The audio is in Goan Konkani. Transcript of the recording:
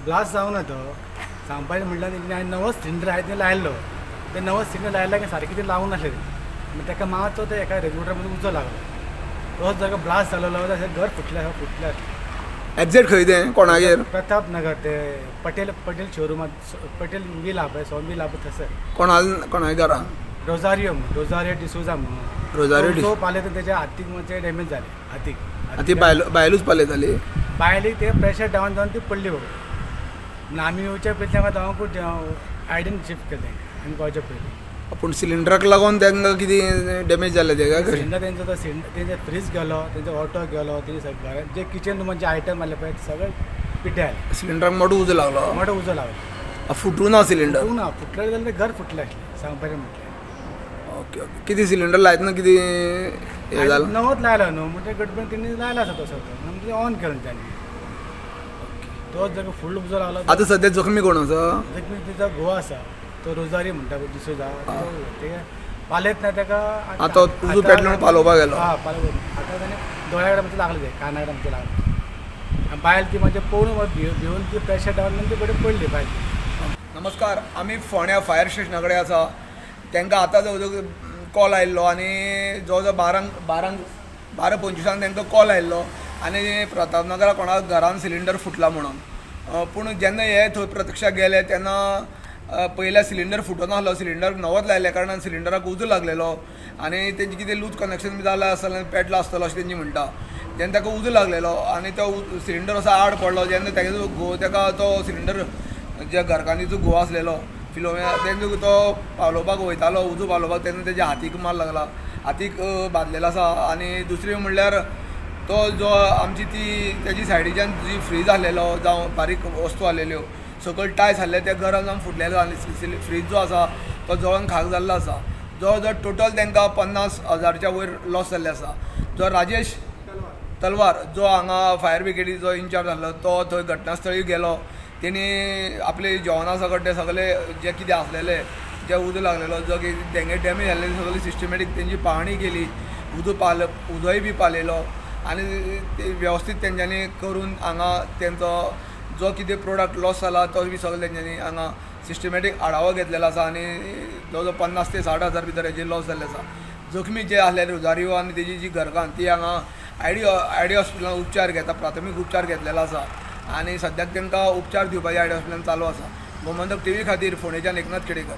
ब्लास्ट जावना तो सांगपाचें म्हणल्यार हांवें नवोच सिलिंडर हांवें ते लायल्लो, ते नवोच सिलिंडर लायला की सारकें ते लावूंक नासलें, मागीर ताका मातसो ते एका रेग्युलेटर मदीं उजो लागलो, तोच जागो ब्लास्ट जालो, अशें घर फुटलें फुटलें. एग्जॅक्ट खंय तें कोणागेर? प्रताप नगर, ते पटेल पटेल शोरुमात, पटेल व्हील आहा पळय, सोम व्हील आहा पळय थंयसर. कोणाल्या घरा? रोजारियो म्हणून, रोजारियो डिसोजा म्हणून. रोजारियो. तो पालयता, तेच्या हातीक मातशें डॅमेज जालें हातीक. ती बायलूच पालयताली? बायलेक ते प्रेशर डावन जावन ती पडली बाबा. म्हणून आमी येवच्या पयलीं तांकां हांव आयडीन शिफ्ट केलें आमी गोंयच्या पयलीं. पूण सिलिंडराक लागून तांकां कितें डॅमेज जालें तें काय कशें? सिलिंडर तेंचो तो सिलिंडर, तेंचो फ्रीज गेलो, तेंचो ऑटो गेलो, तेंचे सगळें घरांत जे किचन रुमान जे आयटम आसले पळय सगळे पिड्ड्यार जाले. सिलिंडराक मोटो उजो लागलो? मोटो उजो लागलो. फुटूं ना सिलिंडर? फुटूंक ना, फुटलें जाल्यार घर फुटलें आसलें सांगपाचें म्हटल्यार. Okay okay. कितें सिलिंडर लायतना कितें हें जालां? नवोच लायलो न्हू, म्हणटकीर गडबड तेणी लायला आसा तसो तो, म्हणून तें ऑन केलो तांणी, तोच जागो फुल उजो लागलो. आतां सद्या जखमी कोण आसा? जखमी तिचो घोव आसा, तो रोजारी म्हणटा पळय डिसोजा, ते पालयत ना ताका. आतां उजो पेटलो म्हणून पालोवपाक गेलो? हा, पालोवपाक. आतां ताणें दोळ्या कडेन मातशें लागलें, तें काना कडेन मातशें लागलें, आनी बायल ती मातशें पळोवन भिवन ती प्रेशर डावन ती बरी पडली बायल. नमस्कार, आमी फोंड्या फायर स्टेशना कडेन आसा. तांकां आतां जवळ कॉल आयिल्लो आनी जवळ जवळ 12:25 तांकां कॉल आयिल्लो आनी प्रतापनगरा कोणा घरान सिलिंडर फुटला म्हणून. पूण जेन्ना हे थंय प्रत्यक्षाक गेले तेन्ना पयल्या सिलिंडर फुटोन आसलो, सिलिंडर नवोच लायल्या कारणान सिलिंडराक उजो लागलेलो आनी तेंचे कितें लूज कनेक्शन बी जालां आसतलें, पेटलो आसतलो अशें तेंची म्हणटा. तेन्ना ताका उजो लागलेलो आनी तो सिलिंडर असो आड पडलो. जेन्ना तेगेलो घोव ताका तो सिलिंडर ज्या घरकान्नीचो घोव आसलेलो फिलोमिना, तेन्ना तो पालोवपाक वयतालो उजो पालोवपाक, तेन्ना तेज्या हातीक मार लागला, हातीक बांदलेलो आसा. आनी दुसरें म्हणल्यार तो जो आमची ती तेजी सायडीच्यान जी फ्रीज आसलेलो जावं बारीक वस्तू आसलेल्यो सकयल टायल्स आसले ते गरम जावन फुटलेलो आनी फ्रीज जो आसा तो जळोन खाक जाल्लो आसा. जवळ जवळ टोटल तांकां 50,000च्या वयर लॉस जाल्ले आसा. जो राजेश तलवार जो हांगा फायर ब्रिगेडीचो इन्चार्ज आसलो तो थंय घटनास्थळी गेलो, तेणी आपले जेवणा सकट ते सगळे जे कितें आसलेले जे उजो लागलेलो जो कितें तेंगे डॅमेज जाल्ले सगळे सिस्टमॅटीक तेंची पाहणी केली, उजोय बी पालयलो आनी ते वेवस्थीत तेंच्यांनी करून हांगा तेंचो जो कितें प्रोडक्ट लॉस जाला तो बी सगळे तेंच्यांनी हांगा सिस्टमॅटीक आढावो घेतलेलो आसा आनी जवळ जवळ 50 ते 60 हजार भितर हेजे लॉस जाल्ले आसा. जखमी जे आसले रोजारियो आनी तेजी जी घरकान्न ती हांगा आयडी हॉस्पिटलान उपचार घेता, प्राथमीक उपचार घेतलेलो आसा आनी सद्याक तांकां उपचार दिवपाचे आयडी हॉस्पिटलान चालू आसा. गोमंतक टीव्ही खातीर फोंडेच्यान एकनाथ खेडेकर.